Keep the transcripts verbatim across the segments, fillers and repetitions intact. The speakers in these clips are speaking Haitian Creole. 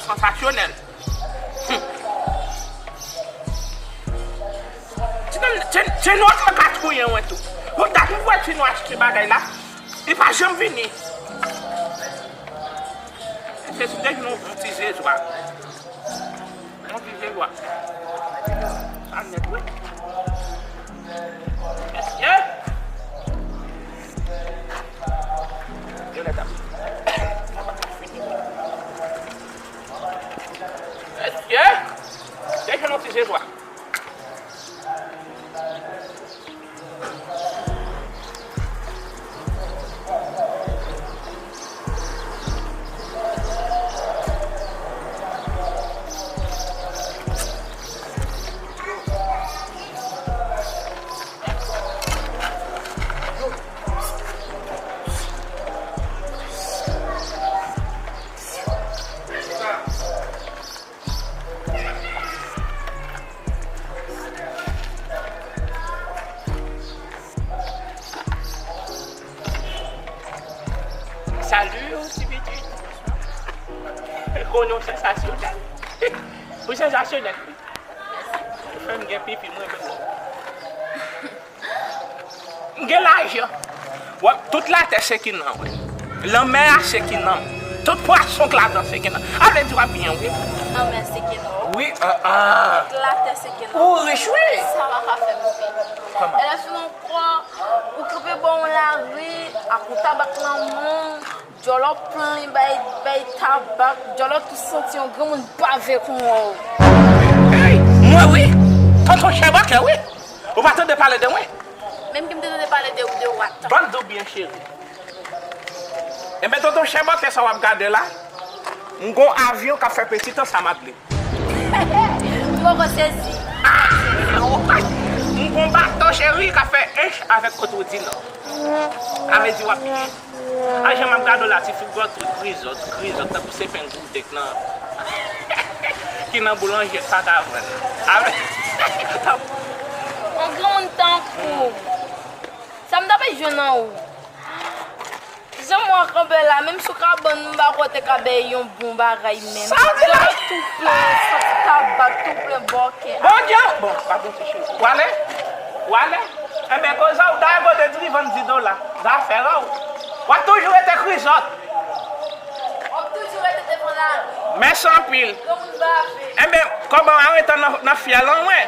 Sansasyonèl. Hum. Ti nonm, ti, ti nonm sa ka touye mwen tou. Yon dat m wè ti nonm achte bagay la, li pa janm vini. Se sou de nou yon ti zezwa. Yon ti zezwa. Sa nèt, wi. Mesye! Yo lè tap. Mesye! Deje nou ti zezwa. Salut, ti pitit. Konnen w sansasyonèl. Ou sansasyonèl, wi. Ou fè m gen pipi, mwen menm. M gen lajan. W ap, tout latè se kinan, wi. Lanmè a se kinan. Tout pwason k ladan se kinan. A vle di w ap byen, wi. Lanmè se kinan. Wi, an, an. Tout latè se kinan. Ou rich, wi. Sa pa ka fè m pi. Kòman? E lè sou non kwa, ou kanpe bò yon lari, ak yon tabak nan men w, dyòlò plen bay, bay tabak, dyòlò tou santi yon granmoun bave kon w. Hey, mwen wi, tonton Chèbòkè wi. Ou pa tande pale de mwen? Menm ki m te tande pale de ou, de ou atan. Ban m di w byen, cheri. Enben, tonton Chèbòkè sa w ap gade la, m gon avyon k ap fè pitit ansanm ak li. M poko sezi. M gon bato, cheri, k ap fè ench avèk Kotwou di Nò. Sa vle di w ap byen. A jan m ap gade w la, ti figi w tou krizòt, krizòt, tankou se pen gouden k nan, ki nan boulanje k pa ka vann. Yon granmoun tankou w. Sa m ta pral jwenn nan ou? Jan mwen kanpe la, menm sou kabann m pa kwè te ka bay yon bon bagay menm. Sa w di la? Dyòlò tou plen, santi tabak tou plen bòkè. Bondye! Bon, pa gen ti cheri. W ale? W ale? Enben, koze w dayè kote Drivan di dola. Zafè w. W ap toujou rete krizòt. W ap toujou rete devan lari. Mèsi anpil. Granmoun bave. Enben, kòman arete nan, nan fyèl an mwen?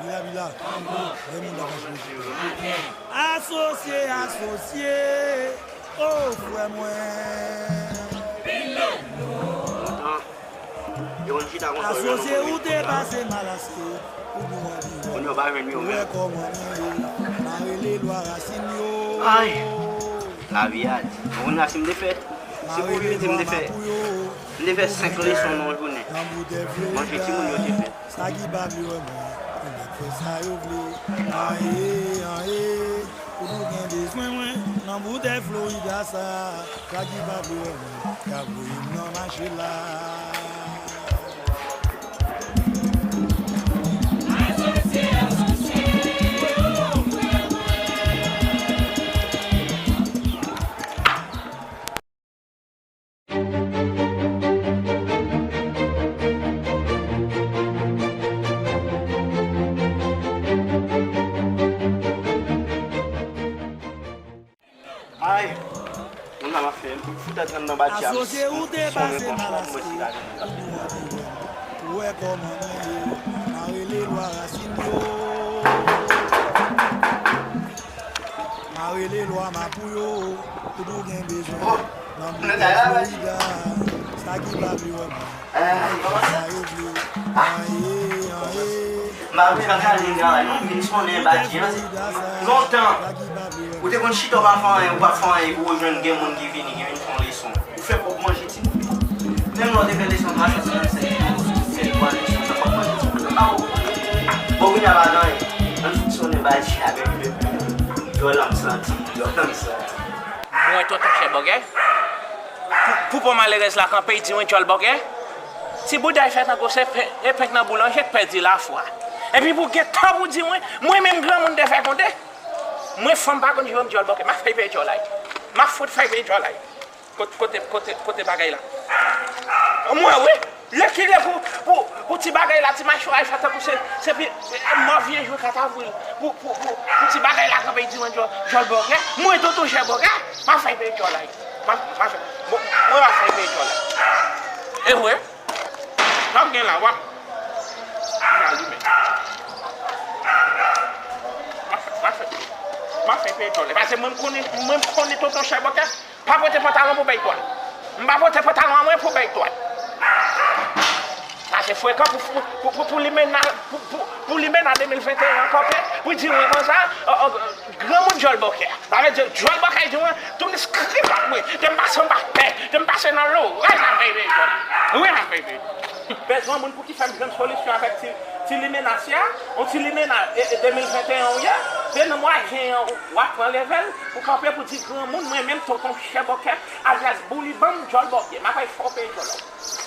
Bila, bila. Lè moun nan pa chanje. Asosye, asosye. O frè mwen. Yo konn chita konsa, yo jwenn yon moun rit konsa. Asosye ou te pase malaske. Ou nou anvi wè. Kounye a w pa jwenn yo menm. Ou wè kòman nou ye. Mare le lwa rasin yo. Ay. Lavi a di. Bon, kounye a si m te fè, si pou vini di m te fè, m te fè senk leson nan yon jounen. Manje timoun yo te fè. Sa ki pa vle wè mwen, pou nèg fè sa yo vle. Aye, aye, pou nou gen bezwen mwen, nan boutèy Florida sa. Sa ki pa vle wè mwen, y ap voye m nan mache la. Ay, moun sa m ap fè, m fout ap rann nan bati a, m sonnen konsa, m wè si la vini la. Ou wè kòman nou ye, mare le lwa rasin yo. Mare le lwa mapou yo, tout ou gen bezwen. Nan boutèy Florida, sa ki pa vle wè mwen. Sa yo vle. Aye, aye. M pa vle nan gade yon vin sonnen bati an. Lontan, ou te konn chita, w pa fè anyen, ou pa fè anyen, epi w jwenn gen moun ki vini, ki vin fè yon leson. Ou fè pwòp manje timoun yo. Menm lè w te fè leson twa san sennkann senk yo, se twa leson, sa pwòp manje timoun yo. Awo. Bon, kounye a pa gen anyen. Ann fout sonnen bati a, bebe. Dyòl la m santi, dyòl la m santi. Mwen tonton Chèbòkè. Pou, pou pon malerèz la kanpe, y di mwen dyòl bòkè. Ti bouda y fè tankou se pen, e pen k nan boulanje k pèdi lafwa. Epi pou gen tan pou di mwen, mwen menm granmoun te fè konte. Mwen fanm pa konn jwenn dyòl bòkè. M ap fè y peye dyòl la. M ap fout fè y peye dyòl la. Kote, kote, kote, kote bagay la? Mwen, wi. Lè ki lè pou, pou, pou ti bagay la, ti machwè a fè tankou se, se pi, e, mò vye jou kat avril. Pou, pou, pou, pou ti bagay la kanpe di mwen djòl, djòl bòkè. Mwen, tonton Jè bòkè. M ap fè peyi djòl la. M ap, m ap fè, bon, mwen, m ap fè peyi djòl la. E vre? Sa w gen la, w ap. Li alimen. M ap fè, m ap fè, m ap fè peyi djòl la. Paske mwen, m konnen, mwen, m konnen tonton Jè bòkè. Pa pote pantalon pou bèy twal. M pa pote pantalon an mwen pou bèy twal. Sa se frekan pou, pou, pou, pou, pou limena, pou, pou, pou limena de mil venteyen an kanpe, pou di mwen konsa, ò, ò, granmoun djòl bòkè. Sa vle di, djòl bòkè di mwen, tounis kripak mwen, te m pase anba tè, te m pase nan loray, sa fè bèy djòl. Wi, sa fè bèy. Bèz granmoun pou ki fè m jwenn solisyon avèk ti, ti limena sya, yon ti limena, e, e, de mil venteyen ou ye, de nan mwayen an, w ap pran leve l, ou kanpe pou di granmoun, mwen menm, tonton Jè bòkè, alyas Bouli, ban m djòl bòkè, m ap al fè w peye djòl la.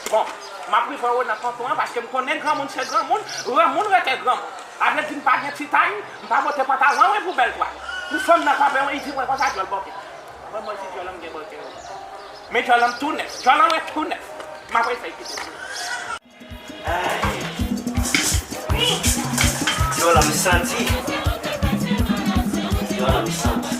Bon, m ap rive anwo nan kanton an, paske m konnen granmoun se granmoun, granmoun rete granmoun. Sa vle di m pa gen ti tay, m pa pote pantalon mwen pou bèy twal. Pou fanm nan kanpe, li di mwen konsa djòl bòkè. Ban mwen ti djòl la m gen bòkè. Men djòl la m tou nèf, djòl la mwen tou nèf. M ap al fè l kite tou. Ay. Djòl la m santi. Djòl la m santi.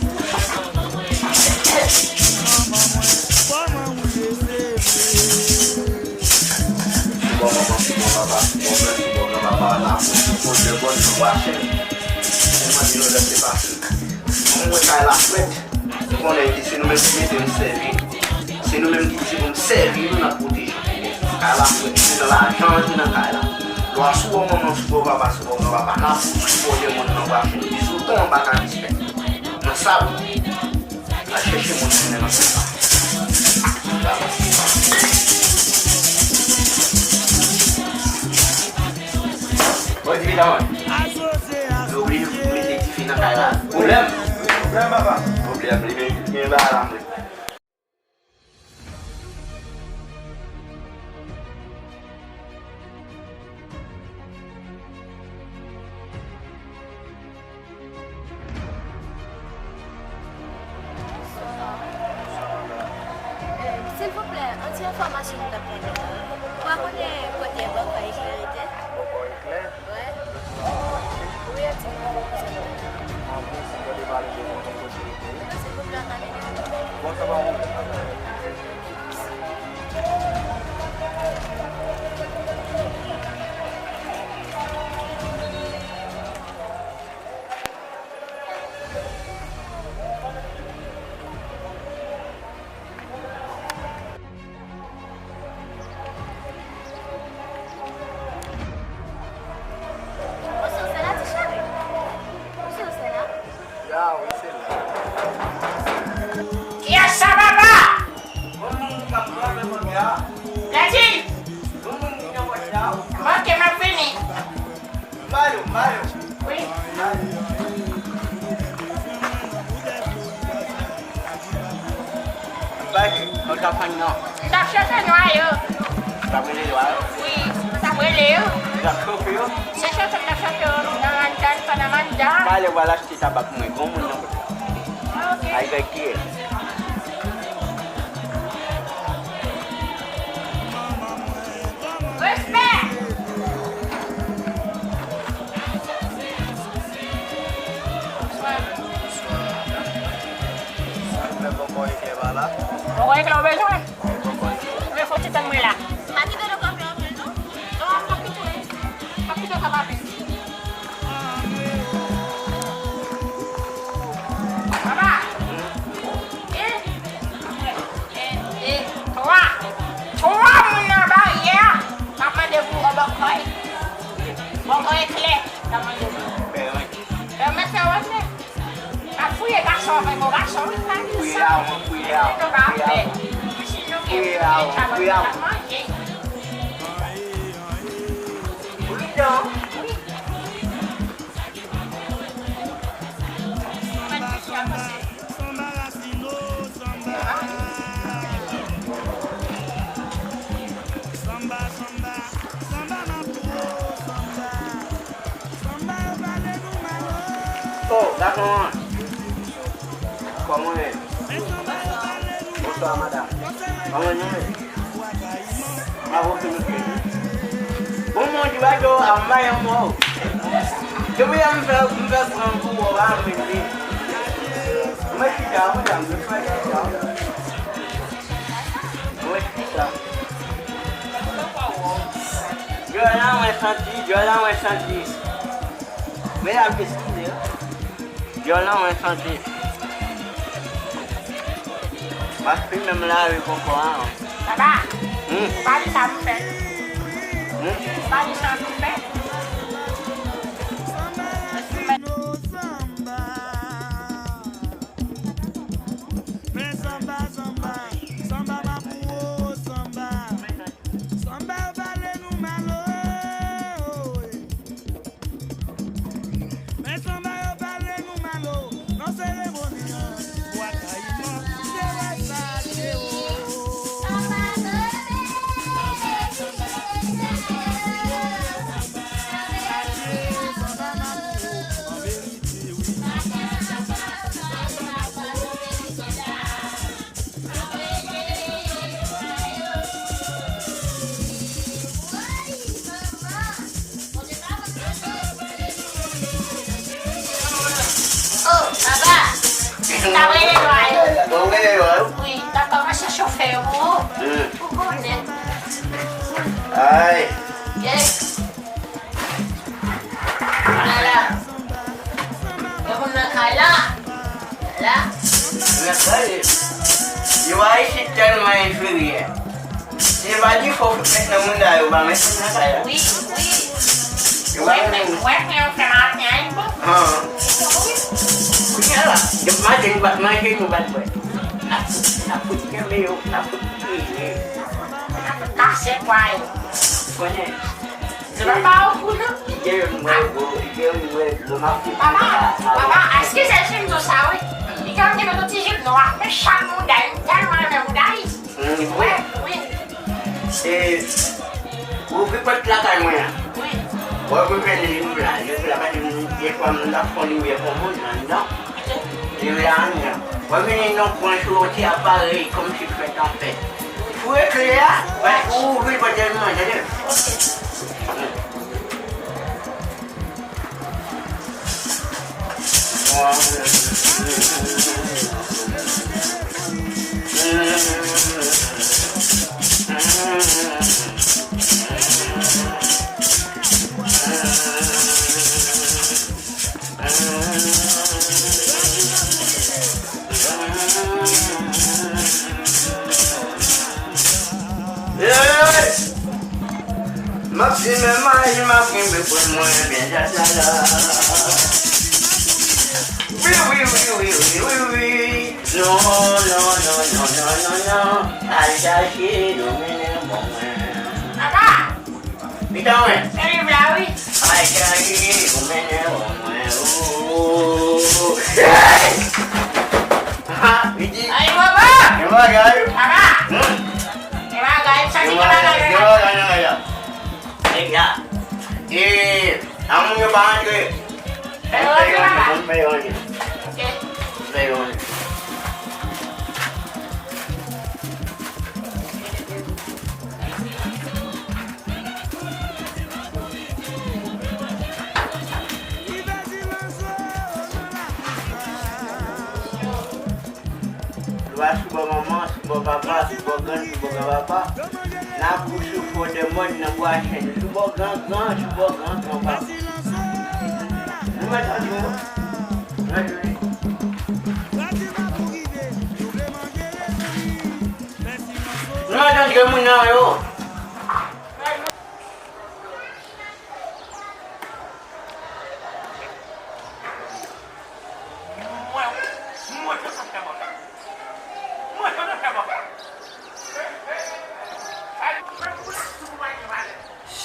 Sou bò manman, sou bò papa, sou bò frè, sou bò granpapa, la, sou bò de bòn, sou bò chèn. Ou mande lòt lè se pase. Mwen, mwen kay la frèt. Ou konnen ki se nou menm ki mete nou sèvi. Se nou menm ki di pou n sèvi nou, n ap pwoteje. Kay la frèt, se nan lajan ki nan kay la. Lwa sou bò manman, sou bò papa, sou bò granpapa, n ap sipòte moun nan bwa chen. Bizouton anba ka dispè. Nan sab, al chèche moun mennen nan sab la. Bon, di medam, yo oblije mete tifi nan kay la. Pwoblèm. Pwoblèm, papa. Pwoblèm, li menm, li menm bagay la, mwen. Silvouplè, yon ti enfòmasyon m t ap mande la. Ou pa konnen kote bòkò eklè rete? Bòkò eklè? Wi. Wi, yo di mwen ou bezwen mwen. An bon, si w te pale de mwen, mwen kote li te ye. Silvouplè, ann ale. Bon, sa pa yon pwoblèm. Ou sou sèn la, ti cheri? Ou sou sèn la? Ya, wi, se la. Kiyès sa, papa? Bon moun k ap pran men manje a. Gadi! Bon moun ki nan wòch la. Oke, m ap vini. Mayo, mayo. Wi. Bay, ou t ap fann non. M t ap chèche nwa yo. Ou t ap rele nwa yo? Wi, m t ap rele yo. Ou t ap chofe yo? Se chofe m t ap chofe yo nan Manhattan, pandan Manhattan. Talè w al achte tabak pou mwen, gon moun nan kote la. Ok. Ay, gad kiyès. Respè! Silvouplè, bòkò eklè pa la? Bòkò eklè ou bezwen? Wi, bòkò eklè. Men fò ti tann mwen la. M pa kite nou kanpe anpil, non. Non, m p ap kite w. M p ap kite w kanpe anpil. Papa! E, e, e, twa. Twa moun nan baryè a. M ap mande pou yon bòkò. Bòkò eklè. M ap mande pou. Pèmèt. Pèmèt fè wòt nè. M ap fouye gason, men bon gason, wi, m pa di sa. Fouye a, mwen fouye a, fouye a. Mwen pa pè. Fouye a, fouye a. Pridan. Sanba, sanba, sanba, sanba, sanba, sanba, sanba, yo pale nou mal, oh. Oh, gason an. Kòman w ye? Men sanba, yo pale nou mal, Madanm. Kòman nou ye? M ap okipe nou. Bon, mon Dye, ba yo a m ba yon mò. Depi yè m fè, m fè pran pou wè w a mwen li. Mwen chita, mwen la, mwen fè chita. Mwen chita. Djòl la mwen santi, djòl la mwen santi. Medam, eskize, wi. Djòl la mwen santi. Paske menm lari poko a. Papa, hmm? Ou pa di sa pou fè. Hmm? Ou pa di sa pou fè. Men sanba, sanba, sanba m ap ou, sanba. Sanba yo pale nou mal, o. Men sanba yo pale nou mal, o. Nan seremoni an, Bwa Kayiman, se wè sa k ye, o. Sanba m ap ou, sanba. Sanba m ap ou, an verite, wi. Oh, papa! T ap rele lwa yo. Bon, rele lwa yo? Wi, t ap kòmanse chofe yo pou ou. Hmm. Ou konnen. Ay. Yes. Ala. Gen moun nan kay la. La. Nan kay. Yo Ayisyen tèlman enferyè. Se pa difò fout met nan mouda yo, pa met moun nan kay la. Wi, wi. Yo pa met moun. Wè, wè, yo fè maten an, bon. Han. Wi. Kounye a la, depi maten nou pa t manje, nou pa t bwè. N ap, n ap fout kenbe yo, n ap fout kriye. N ap fout kase pwa yo. Konnen. Se pa pa ou kou non. Li gen yon nwè dlo, li gen yon nwè dlo, m ap fout. Papa, papa, eskize si m di w sa, wi. Li gen yon ti jip nwa, men chak mouda, li tèlman renmen mouda li. Mm, wi. Wi, wi. E, ouvri pòt lakay mwen an. Wi. W ap jwenn liv la, liv la, paske m, defwa m ap fè yon limyè pou moun anndan. Ok. Liv la anndan. W ap vini nan kwen sou yon ti aparèy kòmsi fèt an fèt. Foure kle a, w ap ouvri pòt la, tande. Ok. Hey! M ap di men mari m ap kenbe pou mwen byen jaja la. Wi, wi, wi. Non, non, non. Al chache, nou mennen ban mwen. Papa! Pita mwen. Se liv la, wi. Ay, cheri, ou mennen ou mwen, ou. Hey! Ha, li di. Ay, papa! Gen bagay. Papa! Hmm? Gen bagay, sa se gen bagay, gen bagay nan kay la. Nèg la. E, a moun yo pa antre. Fè yo antre, papa. Fè yo antre. Ok. Fè yo antre. Lwa sou bò manman, sou bò papa, sou bò grann, sou bò granpapa. Nan bouch ou fò dèmòn, nan bwa chen. Sou bò gran gran, sou bò gran granpapa. Nou mèt antre, nou mèt antre. Nou mèt antre moun nan yo.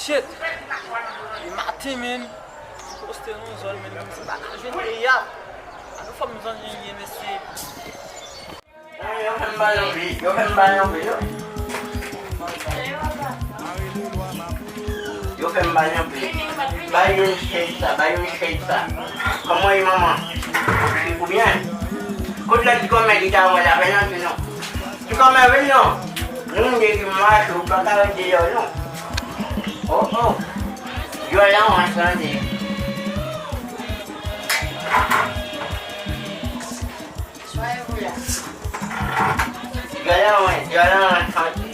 Shit! Li maten, men. Poste nou zòn, men, se pa ka jwenn peyi a. Anou fò m zòn jan ye, mesye. Yo fè m bay yon pi, yo fè m bay yon pi, yo. Yo fè m bay yon pi. Bay yon chèch sa, bay yon chèch sa. Kòman ye, manman? Ou byen? Kote lòt ti kòmè ki ta wè la, fè yon ti non. Ki Kòman vin non? Moun de ki mache, ou pa ka ret deyò non. Oh, oh. Djòl la, mwen tande. Djòl la, mwen, djòl la, mwen tande.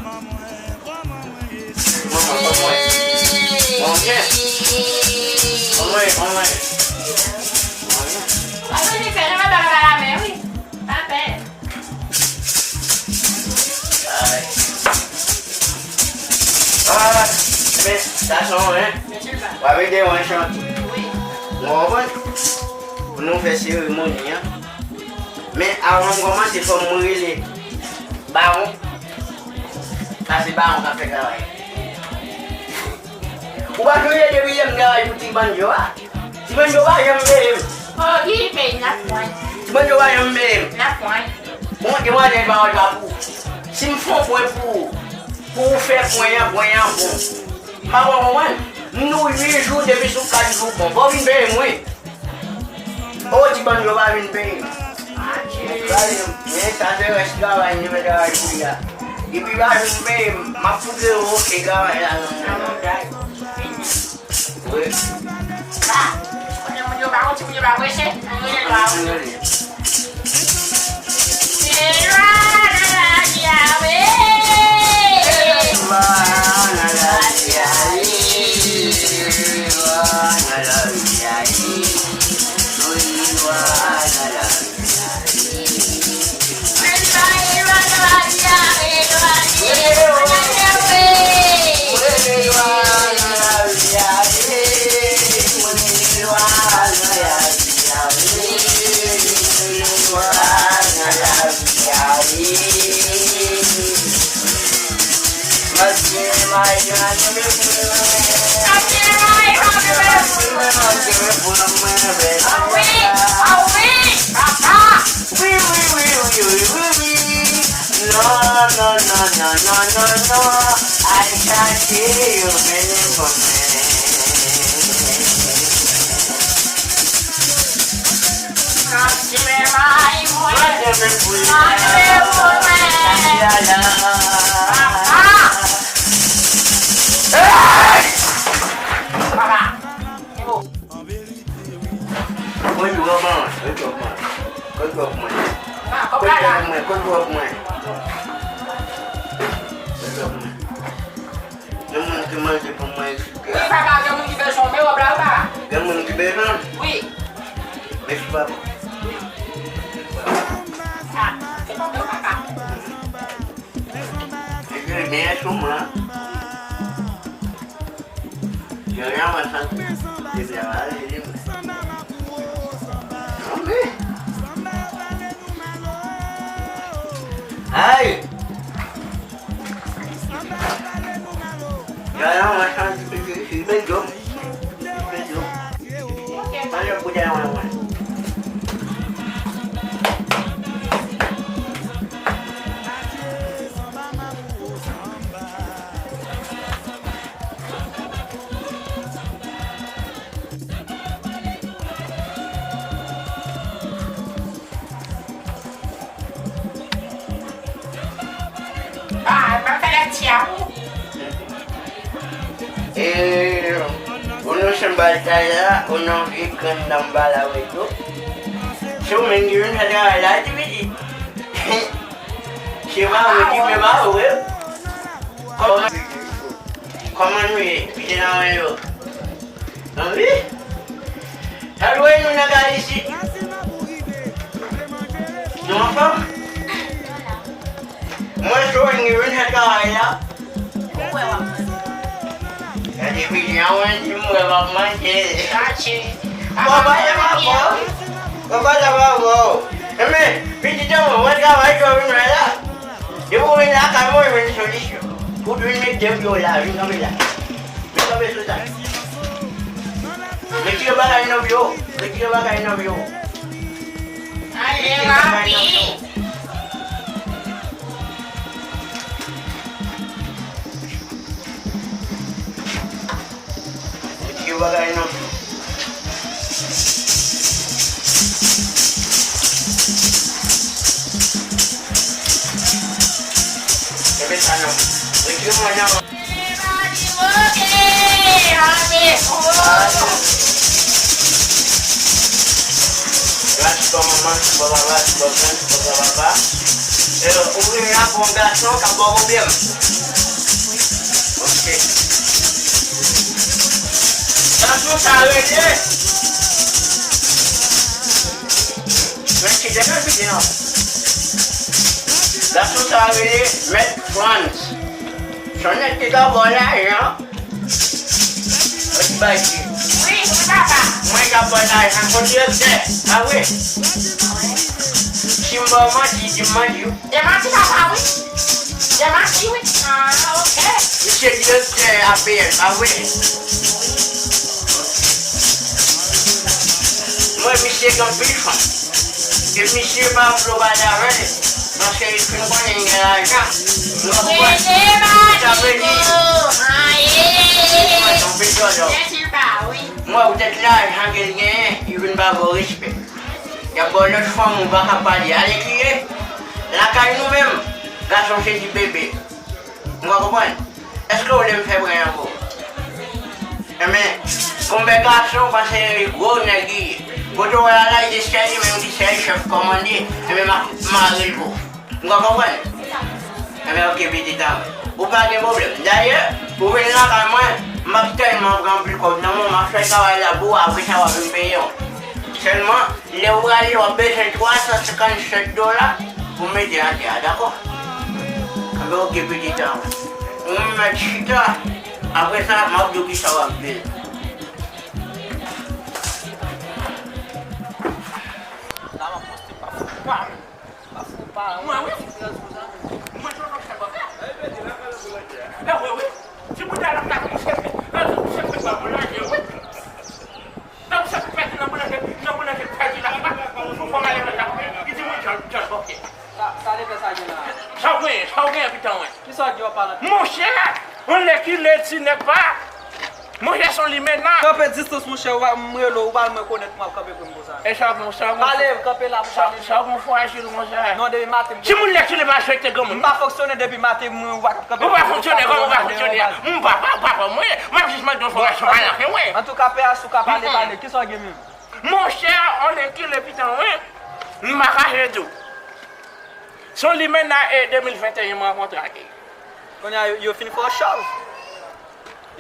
Manman, kòman w ye? Mwen byen. Kòman w ye? Kòman w ye? Mwen byen. Ou pa vini fè janm ap ba la men, wi. Pa pè. Ay. Ah, men, sa se yon, hein? W ap ede mwen chante. Wi. Mwen konprann. Pou nou fè seremoni an. Men avan m kòmanse, fò mwen rele Bawon. Sa se Bawon k ap fè travay. Ou pa sonje depi yè m travay pou Ti Banjo a? Ti Banjo pa janm peye m. Oh, ki peyi n ap pran? Ti Banjo pa janm peye m. N ap pran. Bon, demwazèl, pawòl pa pou ou. Si m fè yon pwen pou ou, pou ou fè pwen an, pwen an bon. M pa konprann. M di w uit jou depi sou kat jou bon. Fò w vin peye m, wi. O, Ti Banjo pa vin peye m. Men sa se rès travay, m te fè travay pou li a. Depi pa vin peye m, m ap fout revoke travay la nan men l. Wi. Ba, kote moun yo pa, moun yo pa preche, ann rele lwa, wi. Se lwa nan lavi a, wi. Wi, wi, wi, wi, wi, wi, wi. Non, non, non, non, non, non, non. Al chache yo, mennen pou mwen. Mande men pou mwen. Mande men pou mwen. Papa! Hey! Papa! Mwen di w anvan, mwen di w anvan. Kot dwòg mwen? Kot dwòg mwen? Kot dwòg mwen? Kot dwòg mwen? Gen moun ki manje pou mwen eksplike. Wi, papa, gen moun ki bezwen w, men wòb la, wi, papa. Gen moun ki bezwen? Wi. Mèsi, papa. Sa, se pou mwen, papa. Mèsi, mèsi, mwen. Yo, yo, mwen santi depi a pale, li mwen. Anmè. Ay! Yo, yo, mwen santi piti isi, ben, yo. Ben, yo. Mwen, yo, pou dèyè mwen, mwen. Ah, m ap fè lèt ti a pou. E, ou nan chanm batay la, ou nan vye grann dam bala wè tou. Se ou menm ki vin fè travay la, ti pitit. Se pa ou ki fè pa ou, wi. Kòman, kòman nou ye? Pite nan men yo. Anvi? Sa dwe nou nan kay isit. Nou anfòm? Mwen sou vin fè travay la. Ou wè w ap manje. Gade piti an, mwen di m wè w ap manje. Chache. Papa, sa pa bon. Papa, sa pa bon. Enben, pitit an, mwen travay, sa w vin wè la. Depi w vin lakay mwen, w jwenn solisyon. Ou vin met de pye w la, vin kanpe la. Vin kanpe sou sa. Retire bagay nan pye w. Retire bagay nan pye w. Ale, papi. Retire bagay nan pye w. Ras bò manman, bò papa, bò grann, bò granpapa. E, ou vin la pou yon gason k ap ba w pwoblèm. Ok. Gason sa rele. Mèt Kidè, non, piti, non. Gason sa rele Mèt Frantz. Se yon nèg ki ka ba w lajan. Mwen ki bay li. Wi, wi, papa. Mwen ka ba w lajan. Kot direktè? A wi. Si m ba w manti, di m manti. Demanti papa wi. Demanti wi. Ah, ok. Misye direktè A P L, pa vre? Mwen, misye gen anpil chans. E misye pa vle w pale avè l, paske li fin konnen li gen lajan. Nou konprann? Sa vle di, mwen, yon peryòd, mwen, poutèt lajan ke l genyen, li vin pa ba w respè. Y ap ba w lòt fanm ou pa ka pale. Alèkile, lakay nou menm, gason se ti bebe. Nou ka konprann? Èske w vle m fè pran ankò? Enben, konbè gason, panse li gwo nèg li ye. Kote w wè a la, li se sèl li menm ki sèl chèf kòmande, enben, m ap mare l pou ou. Nou ka konprann? Enben, ok, pitit an. Ou pa gen pwoblèm. Dayè, ou vin lakay mwen, m ap tèlman pran anpil kòb nan men w, m ap fè travay la pou ou, apre sa, w ap vin peye w. Sèlman, lè ou prale, w ap bezwen twa san senkannsèt dola pou mete atè a, dakò? Enben, ok, pitit an. Ou mèt chita. Apre sa, m ap di w kisa w ap bezwen. Mwen, wi. Mwen, Jojo, chèf bòkè. E, wi, wi. Ti bout la, la, la, mwen chèf, la, mwen chèf, pa mwen, la, wi. Nan mwen chèf pèdi nan boulanje, nan boulanje pèdi la, pa, sou fòm ale nan la, li di mwen, Jòl, Jòl, bòkè. Sa, sa de fè sa gen la? Sa w genyen, sa w genyen, pitit mwen? Kisa w gen w ap pale? Monchè, yon lekile ti nèg pa. Monchè, se yon limena. Kanpe distans, monchè, ou pa, m rele w, ou pa mwen konèt, m ap kanpe pou m konsa. E sa w gen, sa w gen. Pale, kanpe la pou pale. Sa w gen frajil konsa. Non, depi maten m. Timoun lekile pa respekte granmoun. M pa fonksyone depi maten, mwen, ou pa kanpe. Ou pa fonksyone kòman ou pa fonksyone a. M papa, papa mwen, m ap jis mande yon enfòmasyon a la fen, wi. Antouka, P H, ou ka pale, pale. Kisa w gen menm? Monchè, yon lekile pitit mwen, m pa kache di w. Se yon limena e de mil venteyen m rankontre ak li. Kounye a, yo, yo fin fè w chòv.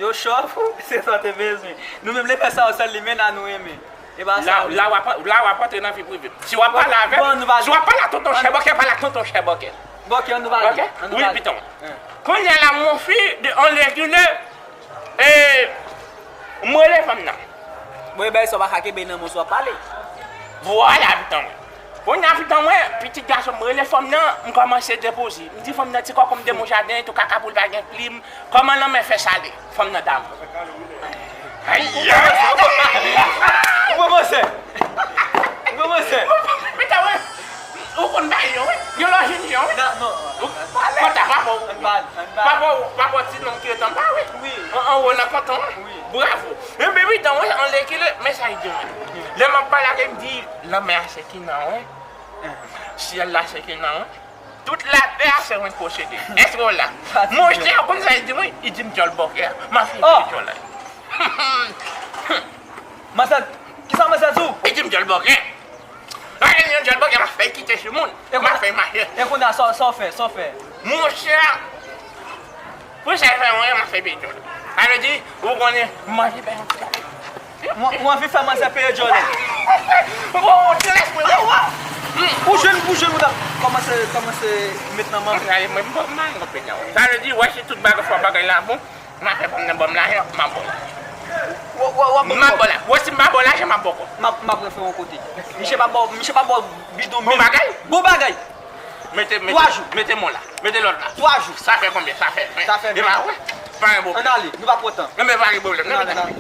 Yo chòv, se sa w te bezwen. Nou menm, lè fè sa, se sèl limena nou renmen. E pa sa. La, la w ap, la w ap antre nan vi prive m. Si w ap pale avè m, si w ap pale ak tonton Chè Bòkè, pale ak tonton Chè Bòkè. Bòkè, ann nou pale. Ok? Ann nou pale. Wi, pitit mwen. Kounye a la, mon fi, de, yon lekile, E, m rele fanm nan. Mwen bay sa w pa ka kenbe nan men w si w ap pale. Vwala, pitit mwen. Kounye a, pitit mwen, pitit gason m rele fanm nan, m kòmanse depoze. M di fanm nan ti kòkonm de mon jaden, tou kaka pou l pa gen plim. Kòman lanmè fè sale? Fanm nan damou. Ayayay! Ou kòmanse! Ou kòmanse! Pitit mwen, ou konn bagay yo, wi. Yo lòjin yo, wi. Non, non. Ou, pale. Kòta, papa w. Ann pale, ann pale. Papa w, papa w ti nonm ki ret anba, wi. Wi. An, anwo nan kanton, wi. Wi. Bravo. Enben, pitit mwen, an lekile, men sa l di mwen. Lè m ap pale ak li, m di, lanmè a se ki nan, wi. Syèl la se ki nan, wi. Tout latè a se mwen k posede. Èske w la? Monchè, ou konn sa l di mwen? Li di m djòl bòkè a. M ap fè djòl la. Manzè, kisa manzè di w? Li di m djòl bòkè. Lè l di m djòl bòkè, m ap fè l kite sou moun. M ap fè l mache. E kounye a, sa, sa w fè, sa w fè? Monchè, pou sa l fè mwen, m ap fè l peye djòl. Sa vle di, ou konnen, m manje pè yon ti kate. Ou, ou anvi fè manzè peye djòl? Ou, ou te lèspri, wi, wi. Ou jwenn, ou jwenn, ou ta kòmanse, kòmanse met nan mank. Gade, mwen, m pa, m pa gen kòb peyi a, wi. Sa vle di, wè, si tout bagay, fò bagay la bon, m ap fè fanm nan ban m lajan, m ap ba w. W, w, w ap ban m kòb? M ap ba w la. Wè, si m pa ba w lajan, m ap ba w kòb. M ap, m ap refè yon kote. Misye pa ba w, misye pa ba w bidon mil. Bon bagay? Bon bagay. Mete, mete, twa jou. Mete men w la. Mete lòt la. Twa jou. Sa fè konbyen? Sa fè ven. Sa fè ven. E pa vre? Pa gen pwoblèm. Ann ale, nou pa pran tan. Enben, pa gen pwoblèm. Ann ale, ann ale.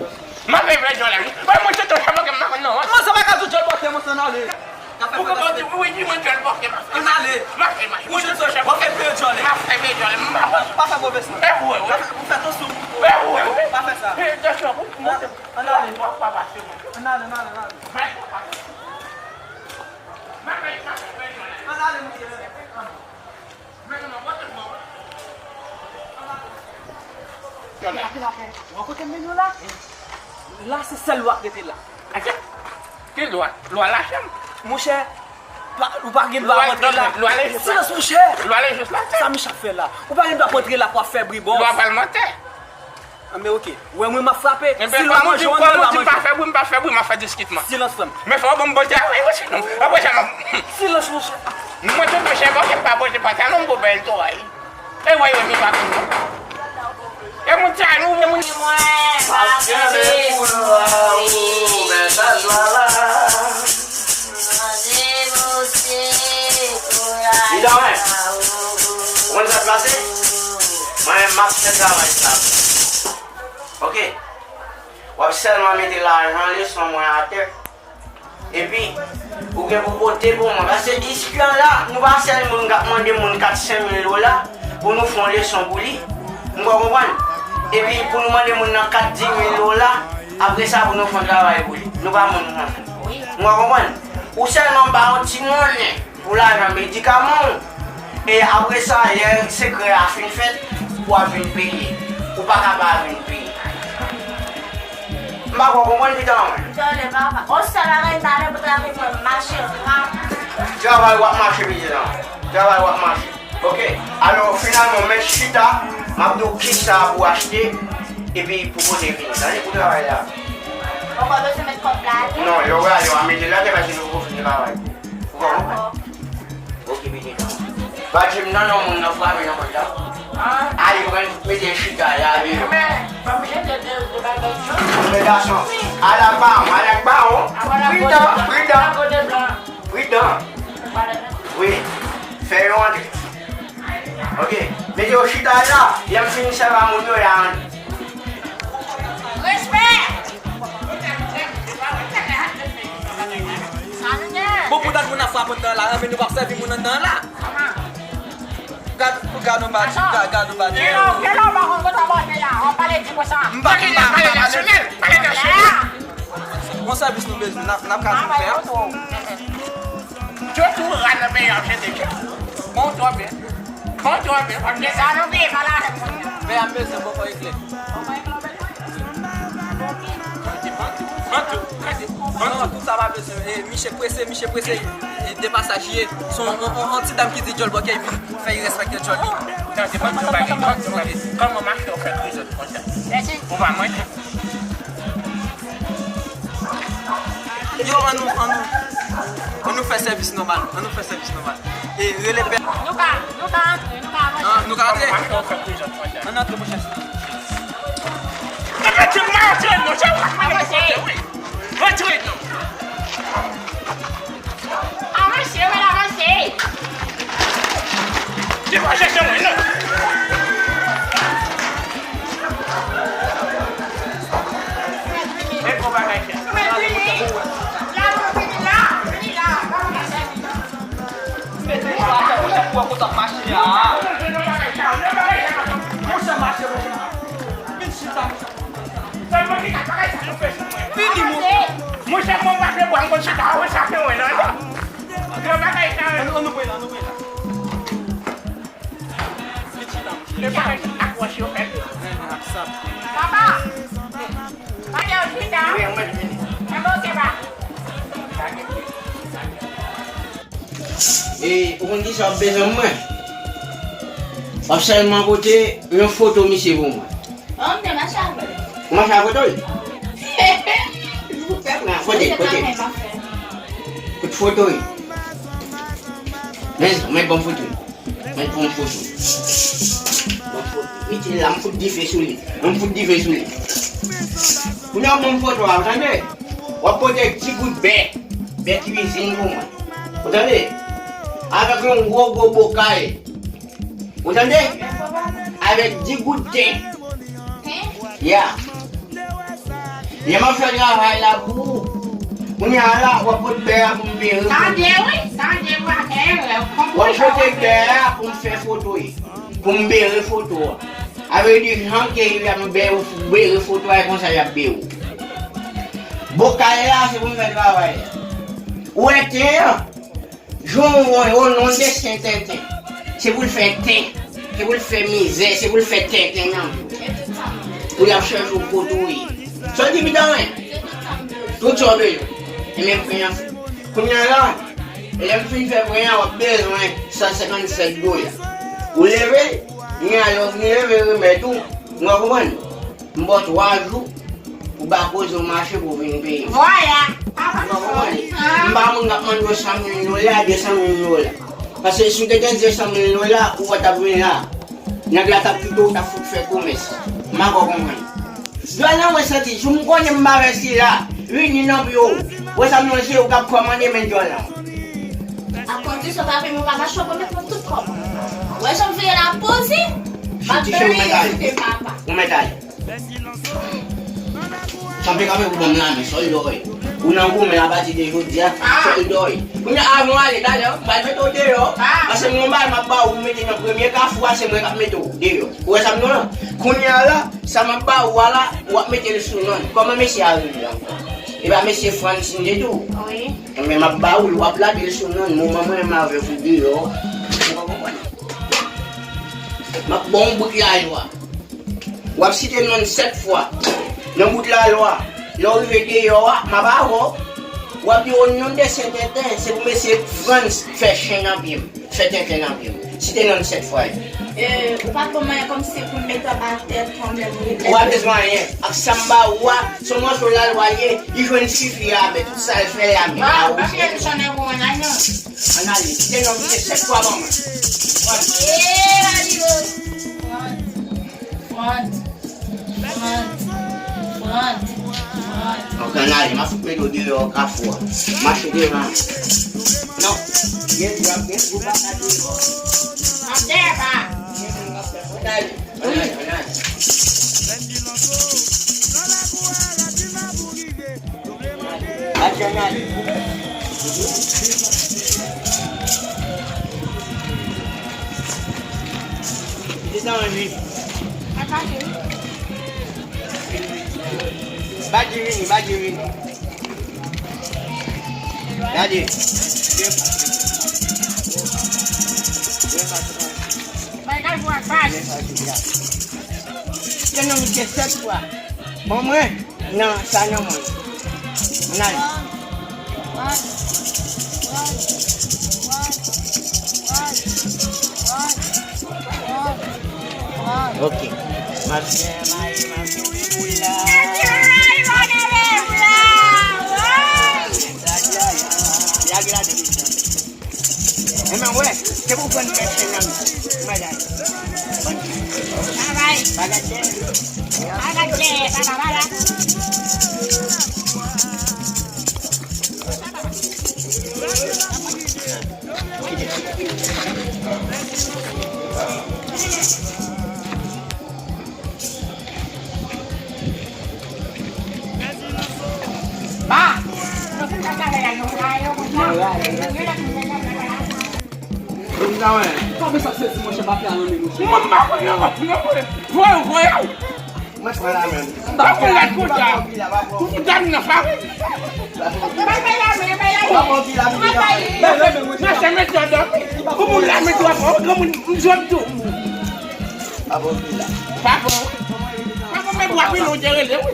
M ap fè ven djòl la, wi. Mwen, mwen, tonton Chè Bòkè, m pa konn non. Mwen, sa pa ka di djòl bòkè, mwen, ann ale. Ou konprann, wi, wi, di mwen djòl bòkè, m ap fè. Ann ale. M ap fè, m ap fè. Mwen, tonton Chè Bòkè, ven djòl. M ap fè ven djòl. M pa, pa fè movè san. E vre, wi. Pa fè, ou fè tansyon. E vre, wi. Pa fè sa. E, tansyon, wi. Ann ale. Ann ale, ann ale, ann ale. Ann ale, mesye. Ann ale. Lapè, lapè. Ou wè kote m mennen w la? La, se sèl lwa k rete la. Ki lwa? Lwa lachanm? Monchè, pa, ou pa gen dwa rantre la. Lwa lejis la. Silans, monchè. Lwa lejis la. Sa Mich ap fè la? Ou pa gen dwa rantre la pou ap fè bri, bòs. Lwa palmantè. Anben, oke. Ou wè mwen, m ap frape. Si lwa manje, ou ann nan lwa manje. Kòm ou di m pa fè bri, m pa fè bri, m ap fè diskitman. Silans, frè m. Men fò w ban m bòl tèyè, wi, wi, sinon. Apre sa, m ap. Silans, monchè. Mwen tou, monchè, bòl, m pa pote pantalon m pou bèl tway. E wè yo mi pa konn non. E moun sa nou, e moun. Mwen pa kenbe pou nou a ou, men sa jwa la. Li dòmen. Ou konn sa k pase? Mwen menm m ap fè travay sa. Oke. W ap sèlman mete lajan leson mwen atè. Epi, ou gen pou pote pou mwen. Paske isit la, nou pa sèl moun k ap mande moun kat senk mil dola pou nou fè yon leson pou li. Nou ka konprann? Epi, pou nou mande moun nan kat dis mil dola, apre sa, pou nou fè yon travay pou li. Nou pa moun konsa. Nou ka konprann? Ou sèlman ba yon ti monnen pou lajan medikaman w. E apre sa, lè sekrè a fin fèt, w ap vin peye. Ou pa ka pa vin peye. M pa kwè w konprann pita mwen. Tande papa. On sèl bagay m ta renmen pou travay mwen mache rap. Travay w ap mache pita mwen. Travay w ap mache. Oke. Alò, finalman, w mèt chita, m ap di w kisa pou w achte, epi pou pote vini. Tande pou travay la. Ou pa bezwen met kòb la atè? Non, lè w prale, w a mete l atè paske nou poko fin travay. Ou konprann? Dakò. Oke, pitit. Pa di m non, non, moun nan frape nan pòt la. Ah. Al pran, mete chita la, ale. Men, pa oblije de, de, de bagay yo. Men gason, al ak bawon, al ak bawon. Pridan, pridan. Pridan. Wi, fè yo antre. Oke, mete yo chita la, lè m fin sèvi a moun yo, y a antre. Respè! Bon, pou dat moun ap frape anndan la, men nou p ap sèvi moun anndan la. Gad, gad yon badi, gad, gad yon badi. Kèlè, kèlè w pa konn kote w ap ale la, w ap pale di konsa. M pa, m pa, m pa pale. Pale nasyonal, pale nasyonal. Bon sèvis nou bezwen, n ap, n ap ka di fè. Yo tou ra nan peyi a, jete tchè. Bon, twò byen. Bon, twò byen. Fò n de sa nou vin pa la. Pè a bezwen bò kò eklè. Bantou, bantou, bantou. Non, tout sa pa bezwen. E, miche prese, miche prese. E, de pasaj ye. Se yon, yon, yon, yon ti dam ki di djòl bò kè vin fè irèspèkte djòl li. Tande, bantou bagay, bantou bagay. Kòman mache w fè krizòt konsa? Ou pa manje? Yo, ann nou, ann nou, ann nou fè sèvis nòmal. Ann nou fè sèvis nòmal. E rele pè. Nou ka, nou ka antre, nou ka avanse. An, nou ka antre? Ann antre, monchè. Antre, monchè, antre, wi. Antre, non. Avanse, wi, avanse. Li pa chèche mwen, non. E gwo bagay, chè. Mete mwen atè, monchè, pou wè kote w ap mache a. Monchè, mache, monchè. Vin chita, monchè. Fini, monchè. Monchè, mwen pa vle bwa, mwen chita, mwen sa fè mwen, non. Gwo bagay sa. Ann, ann, nou pran la, nou pran la. Vin chita, monchè. E pa ak wòch yo fèt. Papa! Papa, yo chita. Wi, mwen vini. E bon, se pa. E, ou konn kisa w ap bezwen mwen? W ap sèlman pote yon foto misye pou mwen. Oh, m te mache avè l. Ou mache avè l? Kote, kote? Kote foto l? Men, men ban m foto l. Men pran foto. Ban m foto. Mete l la, m fout dife sou li. M fout dife sou li. Kounye a, ban m foto a, ou tande? W ap pote ti gout bè. Bè kwizin pou mwen. Ou tande? Avèk yon gwo, gwo bokal. Ou tande? Avèk di gout ten. Ya. Lè m ap fè travay la pou ou. Kounye a la, w ap pot bè a pou m bere. Tande, wi. Tande, wi, ak erè, w ap pote bè a pou m fè foto, wi. Pou m bere foto a. A vle di, jan ke y ap bere, bere foto a, e konsa y ap bere w. Bokal la, se pou m fè travay la. Ou wè ten an? Jan w wè, o non de Sen Tenten. Se pou l fè ten. Se pou l fè mizè. Se pou l fè tenten nan vi w. Pou y ap chèche w kote w ye. Sa w di pita mwen? Tout sa w bezwen. E men pran. Kounye a la, lè m fin fè pran, w ap bezwen san senkannsèt dola. Ou leve, gen a lè w vin leve remèt ou. Ou konprann? M ba w twa jou pou ba koze w mache pou w vin peye m. Vwala. Ou konprann? M pa moun k ap mande w san mil dola, de san mil dola. Paske si w te gen de san mil dola, ou pa t ap vin la. Nèg la t ap kite w, t ap fout fè komès. M pa ko konprann. Djòl lan mwen santi, si m konnen m pa vèsi la, vini nan biro. Wè sa m nan je w k ap kòmande men djòl lan. A kondisyon pa peye m, ou pa mache, ou pwomèt mwen tout kòb. Wè jan m vire la poze. M ap byen site papa. Ou mèt ale. Kanpe kanpe pou ban m lamen, sòl dòy. Ou nan goumen apati de jodi a, sòl dòy. Kounye a, avan w ale, talè, m pral mete w deyò. Paske m gen yon bagay m ap ba ou, ou mete nan premye kafou a, se mwen k ap mete w deyò. Ou wè sa m di w lan? Kounye a la, sa m ap ba ou a la, w ap mete l sou nonm. Kòman mesye a rele ankò? E pa mesye Francine te di w? Wi. Enben, m ap ba ou l, w ap lage l sou nonm, moman mwen menm avè w deyò. Ou pa konprann? M ap ba w yon bout lajwa. W ap site non l sèt fwa nan bout lalwa. Lè w rive deyò a, m ap avè w. W ap di, "O non de Sententen, se pou mesye Frantz fè chen nan pye m, fè tenten nan pye m." Site non l sèt fwa. E, ou pa t ban m anyen kòmsi pou m mete anba tèt ou, anlè m. Ou pa bezwen anyen. Ak sa m ba ou a, se yon mòso lalwa l ye, li jwenn sifi a, men tout sa l fè la, men a ou. Ann ale, kite non m se sèt fwa ban mwen. Frantz. Frantz. Frantz. Frantz. Frantz. Ok, ann ale, m ap fout mete w deyò kafou a. Mache devan. Non. Gen dwa, gen dwa pa deyò. Ann ale. Badji vini, Badji vini. Gade. Bay gaz bwa baz. Gen nan misye sèt fwa. Bon, mwen, nan sa nan mwen. Ann ale. Ok. M ap fè mayi, m ap fè boul la. Lage la de. Enben, wè, se pou pran pèch nan men. Bagay. Bagay. Bagay, papa, papa. Ba! Mwen pa konn nan rap, non, mwen. Voye, voye. Mwen pran la men. Ba pou la kout la. Pou fout dam nan fare. Mwen se metòd. Pou moun la metòd. Granmoun, m jwenn tou. Pa bon. Pa bon, men bwa pi lon te rele, wi.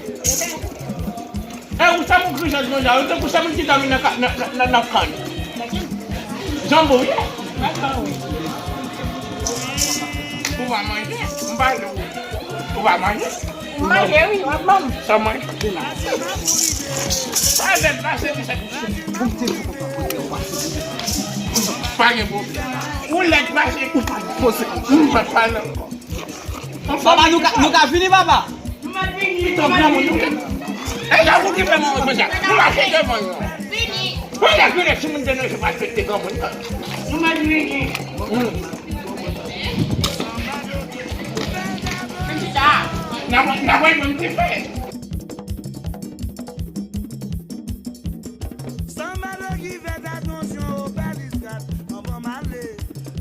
E ou se moun ki jwenn moun la, ou tankou se moun ki dòmi nan ka-, nan, nan, nan, nan kann. Janbo, wi. Ou pa manje, m pale w. Ou pa manje? M manje, wi, w ap ban m. Sa w manje? Pa lèd pase li, sa. Pa gen pwoblèm. Ou lèd pase. Ou pa poze. M pa pale ankò. Papa, nou ka, nou ka vini, papa? Nou mèt vini. Pito granmoun, nou mèt. E sa pou ki fè mwen konsa. Nou mache devan yo. Vini. Mwen lè vini, si moun te nan, se pa respèkte granmoun. Nou mèt vini. Hmm. N ap, n ap wè moun ki fè. Sa Maloki fè, atansyon, Obalisk kat, anvan m ale.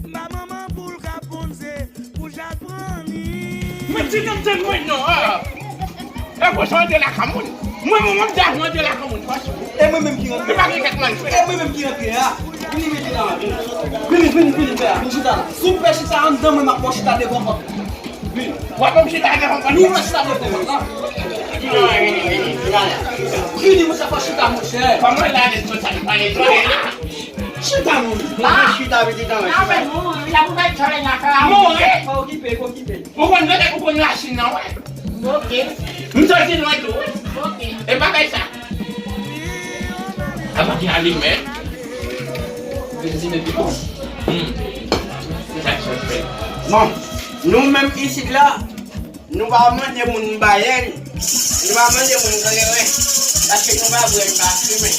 M ba manman poul k ap ponze, pou chat pran ni. Men ti nonm te mwen non, ah. E konsa w antre lakay moun. Mwen, mwen, mwen, m te antre lakay moun, pas. E mwen menm ki rantre. Li pa gen kèk mal fè. E mwen menm ki rantre a. Vini, vini, vini, vini, vini, vini, vini, chita la. Si w pè chita anndan, mwen, m ap fè w chita devan pòt. W ap ban m chita devan pòt la. Nou wè sa mwen te fè la. Vini, vini, vini, vini la. Vini, monchè, fò chita, monchè. Kòman la de tout sa ki pale dlo la? Chita, monchè. Mwen chita, pitit an. Mouri, la pou bay tchòlè nan kara. Mouri. Pa okipe, pa okipe. Ou konn gade, ou konn machin nan, wè. Ok. M soti lwen tou, wi. Ok. E bagay sa. Apa ki alimen? Benzin epi bon. Hmm. Se sa ki fè. Bon, nou menm isit la, nou pa mande moun bayèn, nou pa mande moun kleren, paske nou pa bwè, nou pa fimen.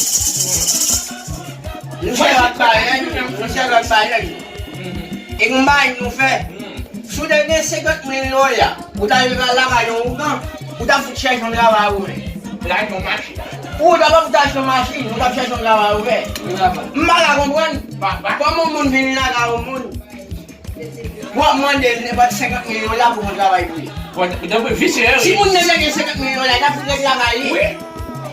Nou se lòt bayèn, nou se lòt bayèn. E nou bay nou fè. Si w te gen senkant mil dola, ou ta rive lakay yon ougan, ou ta fout chèche yon travay ou menm. Lakay yon machin. Ou ta pa fout achte yon machin, ou ta chèche yon travay ou fè. M pa ka konprann. Kòman yon moun vin lakay yon moun, w ap mande l nenpòt senkant mil dola pou fè yon travay pou li. Bon, donk, visye, wi. Si moun nan te gen senkant mil dola, l ta fout ret lakay li. Wi.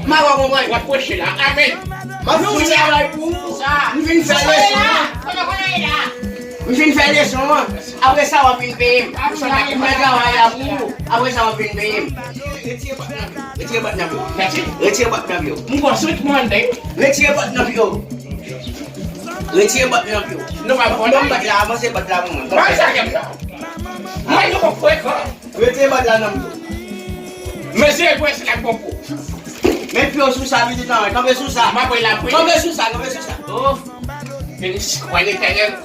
M pa ka konprann. W ap preche la. Amèn. M ap fout travay pou ou. M vin fè leson an. M vin fè leson an. Apre sa, w ap vin peye m. M fè travay la pou ou. Apre sa, w ap vin peye m. Retire bòt nan pye w. Mèsi. Retire bòt nan pye w. M gon swit mande. Retire bòt nan pye w. Retire bòt nan pye w. Non, pa bon. Ban m bòt la, avanse bòt la pou mwen. Ba sa kèm nan. Mwen yo frekan. Retire bòt la nan pye w. Mesye, e pwès la k bon pou. Men pye w sou sa, pitit an, kanpe sou sa. M ap wè l apre. Kanpe sou sa, kanpe sou sa. Oh. Beni swa Letènèl.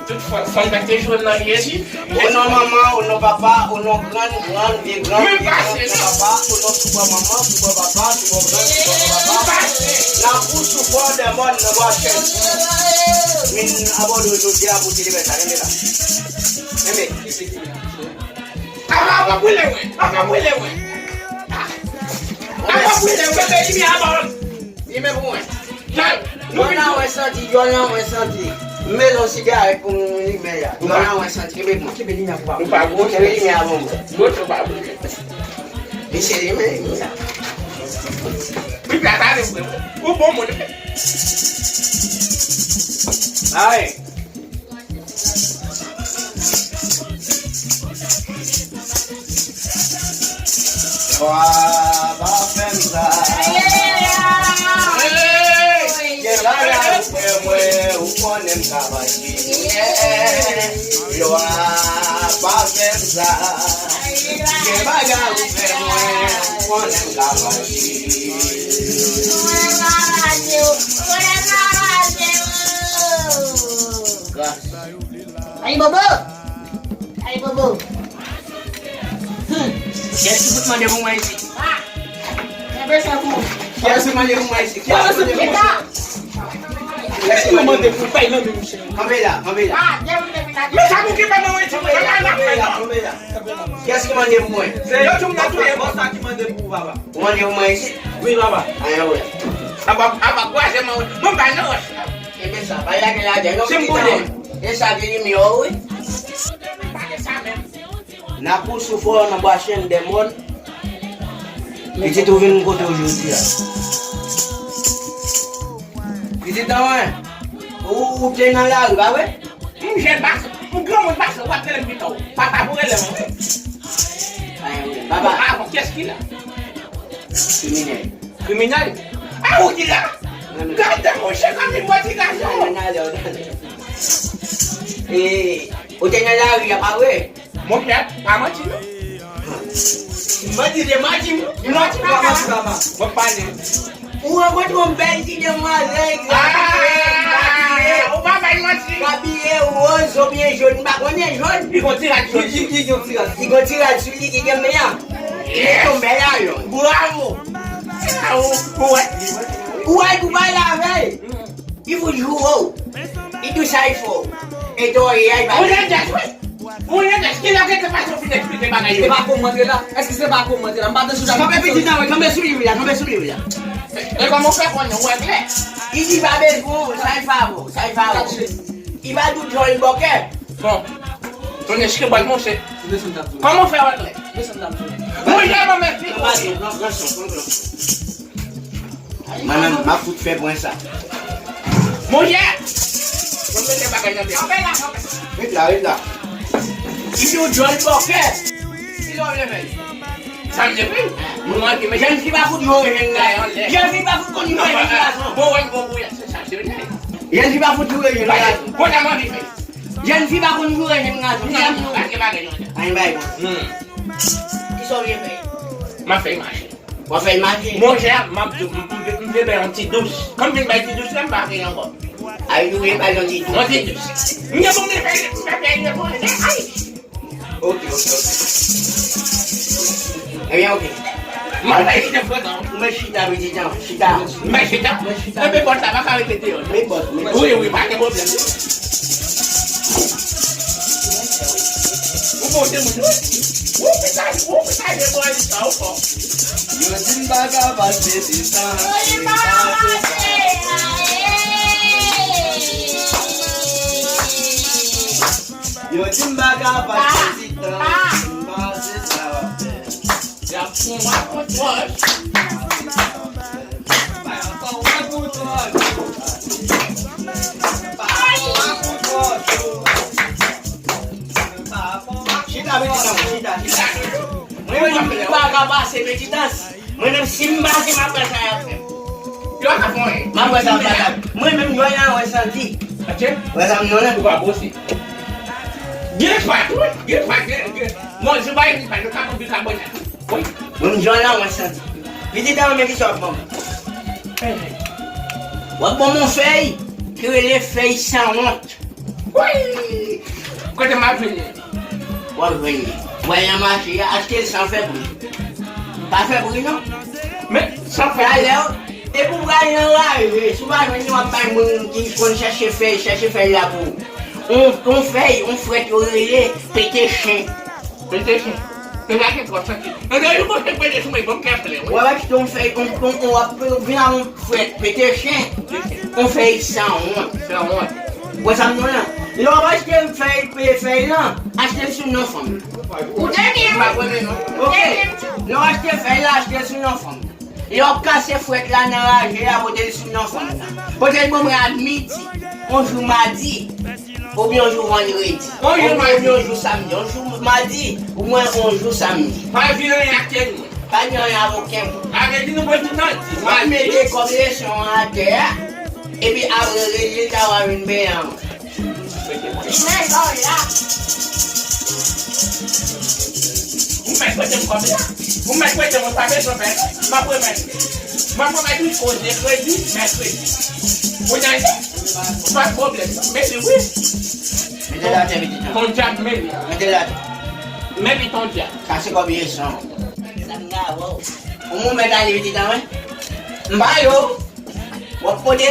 Tout fò, fò l mèt te jwenn nan li esi. O non manman, o non papa, o non grann, grann, vye grann, vye grann, papa, o non soubò manman, soubò papa, soubò grann, soubò papa. Nan kou soubò dèmòn, nan bwa chèn. Min abòne jodi a pou ti limèt la, kenbe la. Kenbe. Apa, apa brile mwen, apa brile mwen. Apa brile mwen, mete limyè a ba m. Limyè pou mwen. Djòl, nou vin tou. Djòl nan mwen santi, djòl nan mwen santi. M bezwen yon sigarèt pou m limen a. Djòl nan mwen santi, kenbe pou mwen. Kenbe limyè pou mwen. Ou pa gwo, kenbe limyè a pou mwen. Gwo, ou pa gwo. Li se limyè, limyè a. Wi, pa pale vre. Ou bon moun. Ay. Wa pa fè m sa. Gen bagay ou fè mwen, ou konnen m ka fache. Wa pa fè m sa. Gen bagay ou fè mwen, ou konnen m ka fache. Gras. Ayibobo! Ayibobo! Hmm. Kiyès ki fout mande pou mwen isit? Ah! Mwen bezwen pou ou. Kiyès ki mande pou mwen isit? Kiyès ki mande pou mwen isit? Kiyès ki mande pou mwen? Mwen mande pou fèy nan men m, cheri. Kanpe la, kanpe la. Ah, gen moun ki vin la. Men sa pou ki fè mwen isit? Kanpe la, kanpe la, kanpe la. Kiyès ki mande pou mwen? Se yo di m nan touye bòs la ki mande pou ou, papa. Ou mande pou mwen isit? Wi, papa. Ayen wè. Apa, apa kwaze mwen, mwen pa nan wòch la. Kenbe sa, pa lage ladan non, pitit an. E sa gen limyè w, wi. Nan kou soufò, nan bwa chèn dèmòn. Pitit ou vin kote w jodi a. Pitit an mwen, ou, ou te nan lari, pa vre? M jèn pase, m granmoun pase, w ap rele m pita w. Papa pou rele m, wi. Papa. Avan, kiyès ki la? Kriminèl. Kriminèl? A ou ki la? Gade monchè, kòm li bò ti gason. E, ou te nan lari a, pa vre? Monchè, pa manti non. Manti, se manti, non. Manti, pa manti, papa. Mwen pale. Ou rankontre yon bèl ti demwazèl, grabiye, grabiye. Ou pa bay manti. Grabiye, woz oubyen jòn, m pa konnen jòn. Li gon ti rad sou li. Li, li, li gon ti rad. Li gon ti rad sou li, li gen men an. Li tonbe la, yo. Bravo. Ou wè? Ou wè pou pale avè l. Li fout joure w. Li di w sa l fè w. E to, e a, li pa. Ou nèt, wi. Ou nèt, ki lè w gentan pase w fin eksplike bagay yo? Se pa kou m antre la. Èske se pa kou m antre la? M pa te sou. Kanpe pitit nan, kanpe sou li, wi, la, kanpe sou li, wi, la. E kòman w fè konnen w wè klè? Li di pa bezwen w, sa l fè avè w, sa l fè avè w. Li pa di w djòl bòkè. Bon. Tonnè chke bòl monchè. Kòman w fè wè klè? Monchè, ban m eksplike w. Mwen menm, m ap fout fè pwen sa. Monchè! Mwen mete bagay nan men. Ret la, ret la. Li di w djòl bòkè. Sa w vle fè? Sa m vle fè? Mwen manke, men jèn fi pa fout joure jèn gason. Jèn fi pa fout konn joure jèn gason. Bon, wè, bon, bon, se sa, se vre. Jèn fi pa fout joure jèn gason. Bon, sa m anvi fè. Jèn fi pa konn joure jèn gason. Non, non, pa gen bagay konsa. Ann bay bon. Hmm. Kisa w vle fè? M ap fè l mache. W ap fè l mache? Monchè, m ap di w, m, m, m vle bay yon ti dous. Kòm m fin bay ti dous la, m pa vle ankò. Ay, nou vle bay yon ti dous. Yon ti dous. M gen pou m fè, m fè, m fè, m fè, ay! Ok, ok, ok. Ebyen, ok. Mwen pa chita pran tan. Mwen chita, mwen chita, chita. Mwen chita. Mwen chita. Epi bòt la pa ka rete deyò. Men bòt, men bòt. Wi, wi, pa gen pwoblèm. Ou bon timoun, wi. Ou pita, ou pita de bò sa, ou fò. Yo di m pa ka pase pitan. Yo di m pa ka pase pitan, m pa se sa w ap fè. Y ap pran w ak yon twòch. Chita, Petit Ange, chita, chita. Mwen menm, m pa ka pase Petit Ange. Mwen menm, si m pase, m ap wè sa y ap fè m. Yo ka fè anyen. M ap wè sa m pa ka. Mwen menm, jwèt la, wè santi. Ok. Wè sa m nan la. Ou pa bose. Gen fat, wi. Gen fat, gen, gen. Bon, se pa yon fat, yo ka pran bikabonat. Wi. Mwen, jwèt la, wè santi. Petit Ange, men kisa w ap ban m. W ap ban m yon fèy ki rele fèy sanwont. Wi! Kote m ap jwenn li? W ap jwenn li. W al nan mache a, achte l san fè bri. Pa fè bri non. Men, san fè bri. Talè, depi w pral nan raje, si w pa jwenn li, w ap bay moun ki konn chèche fèy, chèche fèy la pou ou. On, on fèy, on frèt yo rele pete chen. Pete chen. Pete chen twòp santi. Ann, yon bon chen pete sou mwen, bon kè plen, wi. W ap achte yon fèy, yon, yon, yon, w ap vin ak yon frèt, pete chen. Yon fèy sanwont. Sanwont. Wè sa m di w lan? Lè w ap achte fèy, pe fèy lan, achte l sou non fanm. Ou te gen. M pa konnen non. Ok. Lè w achte fèy la, achte l sou non fanm. Lè w ap kase frèt la nan raje a, pote l sou non fanm nan. Pote l ban mwen a midi, yon jou madi, oubyen yon jou vandredi, oubyen yon jou samdi, yon jou madi, oubyen yon jou samdi. Pa vin anyen ak tèt mwen. Pa gen anyen avè okenn moun. Sa vle di nou pran tout nan di. W ap mete kòb leson an atè a, epi apre rezilta w a vin benyen an. Ou mèt prete m kòb la. Ou mèt prete m, mwen pa bezwen fè. M ap remèt. M ap remèt wi koze kredi, mèkredi. Ou tande? Pa pwoblèm. Mete wi. Mete l atè, mete l atè. Ton djab, mete. Mete l atè. Mete ton djab. Sa se kòb leson. Sa m gen avè w. Ou mèt ale pitit an, wi. M ba yo. W ap pote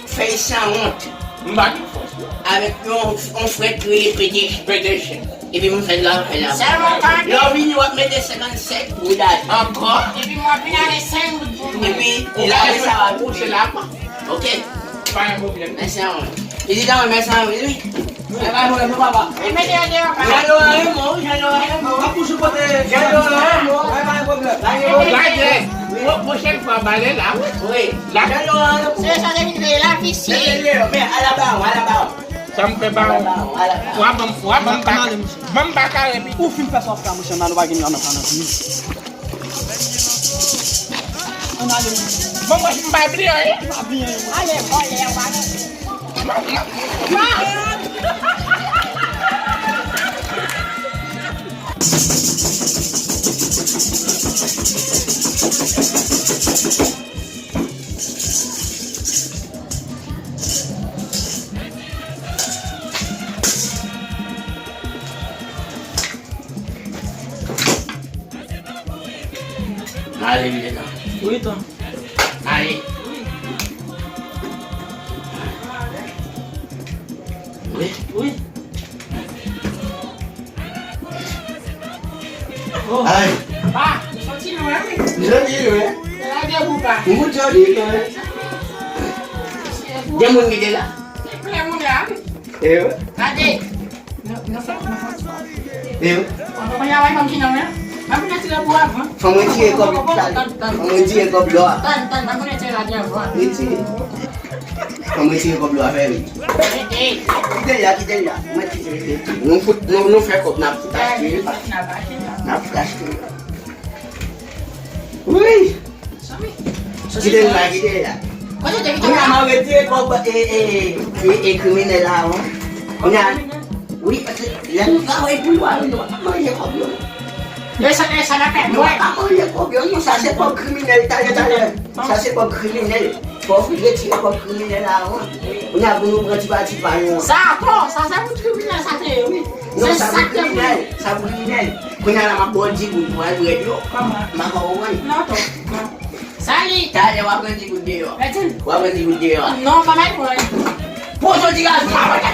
fèy sanwont. M pa gen fòs, non. Avèk yon, yon frèt ki rele pete chen. Pete chen. Epi m fè la, fè la. Sèlman w ka. Lè w vini, w ap mete senkannsèt goud atè. Ankò? Epi m ap vin avèk senk goud pou mwen. Epi, la, sa va pou se la. Ok. Pa gen pwoblèm. Mèsi anpil. Pitit an, mèsi anpil, wi. Mwen pa jwe pou papa. Jan Loran renmen w, Jan Loran renmen w. M ap toujou pote Jan Loran renmen w. Mwen pa gen pwoblèm. Lage. Pwo-, pwochèn fwa, bale la. Wi. Jan Loran renmen w. Se sa te vin veye la, fisi. Men, men, men, ala ba w, ala ba w. Sa m fè ba w. Ala ba w, ala ba w. W a ban m, w a ban m baka. Ban m baka epi. Ou fin fè sa w ap fè a, monchè, m al, ou pa gen nan nan nan. Ann ale. Bon, mwen, m pa bliye anyen. Pa bliye anyen. Ale, vòlè, w pa nan. Ale, vide tan. Wi, tan. Ale. Wi. Wi. Oh. Ay. Pa, ou soti lwen, wi. M soti lwen. Se la de bouka. M soti lwen. Gen moun ki te la? Se plen moun la, wi. E wi. Gade. Non, non, fè, non, fè. E wi. Ou pa konn y a bay fanm ki nan men? Mwen konn tire pou avan. Fò mwen tire kòb. Fò mwen tire kòb lò a. Tann, tann, mwen konn tire la de avan. Retire. Kòm retire kòb lò a fè wi. Kite l la, kite l la. Mwen kite l. Nou fout, nou, nou fè kòb n ap fout achte. N ap achte. N ap kache. Wi. Kite l la, kite l la. Kounye a m ap retire kòb e, e, e, e kriminèl la, non. Kounye a, wi, paske lè nou travay pou yo, nou pa manje kòb yo. E sa, e sa n ap fè, nou pa manje kòb yo, non, sa se kòb kriminèl, talè, talè. Sa se kòb kriminèl. Fò w retire kòb kriminèl la, non. Kounye a pou nou pran ti pati pa nou. Sa atò, sa se pou kriminèl, sa te ye, wi. Non, sa pou kriminèl, sa pou kriminèl. Kounye a la, m ap ba w di goud pou al brèd yo. Kòman? M pa konprann. Non, atò. Sali! Talè w ap pran ti goud deyò. Mètin. W ap pran ti goud deyò. Non, pa may pran. Pozo ti gaz.